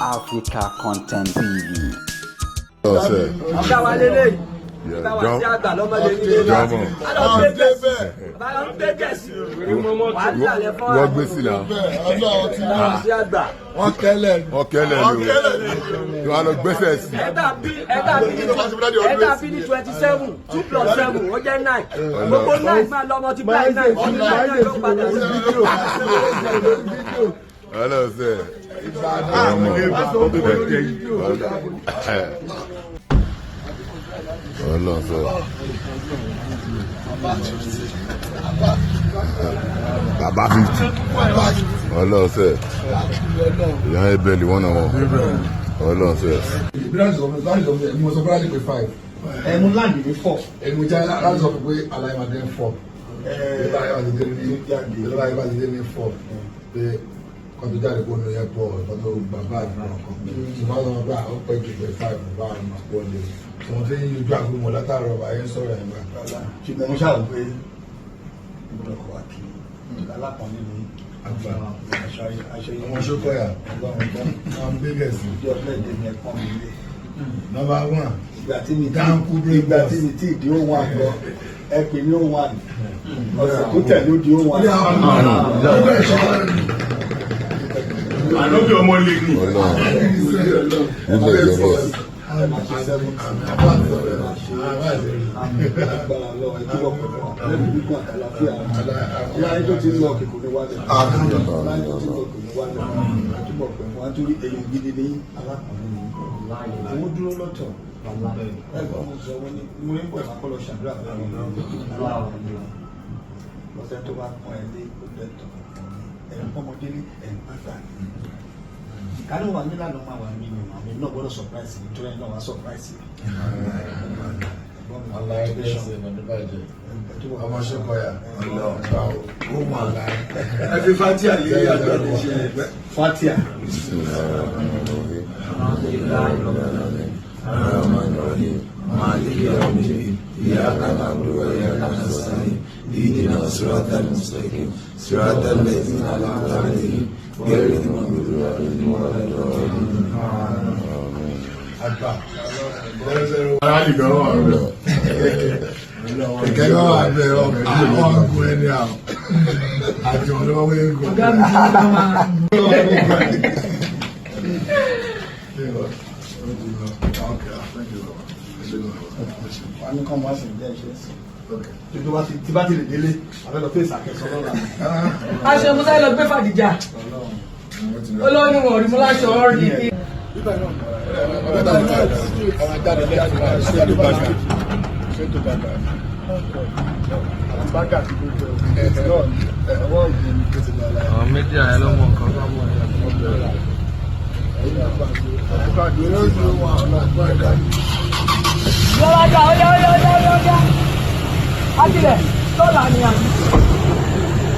Africa Content TV. Ọ̀sẹ̀. Ọ̀gá wa lélẹ́yìí, ọ̀gá wa sí àgbà lọ́mọdé nílé. Jọmọ. Bàbá ń gbé gẹ̀ẹ́sì wàhálà lẹ fọ́. Wọ́n gbé sí náà. Ọ̀gá sí àgbà. Wọ́n kẹ́lẹ̀. Wọ́n kẹ́lẹ̀ ni o. Wọ́n á lọ gbẹ́sẹ̀ sí. Ẹ̀ta bí ní 27, two plus seven ó jẹ́ nine. Gbogbo nine máa lọ multiply nine, nine nine ló padà sí. Ọlọ́sẹ̀. Ọlọ́sẹ̀. Bàbá 50. Ọlọ́sẹ̀. Ìyá Ebeli wọ́n náà wọ́n. Ọlọ́sẹ̀. Mo sọ fún láti pé five. Ẹmu láàyè ní four. Ẹnu jẹ́ láti sọ fún pé aláìmọ̀dé ń fọ́. Ìjọba ayé bá ti dé ní four. Pé kọ́ tó jáde kó nu airport, kọ́ tó gba báàgì náà kan. Ṣùgbọ́n àwọn ọmọ bá ó pẹ́ jù pé five bá àwọn ọmọ pọ̀ lé. Ṣùgbọ́n tí ń yọjú àgbo mọ̀ látàárọ̀ bá yẹn sọ̀rọ̀ ẹ̀ gbà. Ṣùgbọ́n mo ṣàwò pé gbọ́dọ̀ kọ̀ wá kí alákànlé ní Àgbà. Aṣọ aṣọ Ọmọ Ṣókọ̀yà, ọmọ Bígẹ̀sì. Ìjọ bẹ́ẹ̀ ni ẹ̀pọ̀n mi lé. Number one. Ìgbà tí mi tí Dáńkú brain ìgbà tí mi tí di ó wà gbọ́, ẹ pè ní ó wà ní ọ̀sẹ̀ tó tẹ̀lé ó di ó wà. Ànábì ọmọ lè ní. Ọlọ́run. Nílẹ̀ ìjọba. Ẹ máa ṣe 70, agbára lọ ẹ túbọ̀ pẹ̀lú lẹ́nu gígùn àtàlàfíà. Láyé tó ti ń lọ kò ní wálẹ̀, láyé tó ti ń lọ kò ní wálẹ̀. Ẹ túbọ̀ pẹ̀lú wọn torí èèyàn gidi ní alákùnrin ní àwọn dúró lọ́tọ̀. Ẹgbẹ́ mo sọ wọn ní mo ní pẹ̀lú akọ́lọ ṣàdúrà fún mi lọ́sẹ̀ tó bá pọ́n ẹ lé, ó lẹ́tọ̀ ẹ̀ ń pọ́nmọdé lé ẹ̀ ń pàgbà kánú wà nílànà máa wà nínú àmì náà gbọ́dọ̀ surprise mi torí ẹ̀ náà wá surprise mi. Ọmọ Ṣókọ̀yà, ó wà láì. Ẹ fi fatia lé àjọ lè ṣe fatia. الرحمن الرحيم مالك يوم الدين إياك نعبد وإياك نستعين اهدنا الصراط المستقيم صراط الذين أنعمت عليهم غير المغضوب عليهم ولا الضالين. Àgbà. 00. Aráàlú gan wà rẹ̀. Kẹ̀kẹ́ wà bẹ́ẹ̀ àwọn ọ̀gùn ẹni àwọn àti wọn lọ́wọ́ wẹ́ẹ́ gùn. Ọ̀gá mi ti ní ká máa. Wà ní kọ́ máa sì jẹ́ iṣẹ́ sí. Tó bá ti tí bá ti lè délé, àfẹ́ lọ fèsì àkẹsọ lọ́la. Aṣọ musa lọ gbé fàdíjà, olórí wọn ò rí mú láṣọ rí i. Àwọn méjì àyẹ̀ ló mọ nǹkan tó mọ̀ ẹ́. Lọ́wọ́dà, ó yá, ó yá, ó yá, ó yá, ákìlẹ̀ lọ́la ni àná.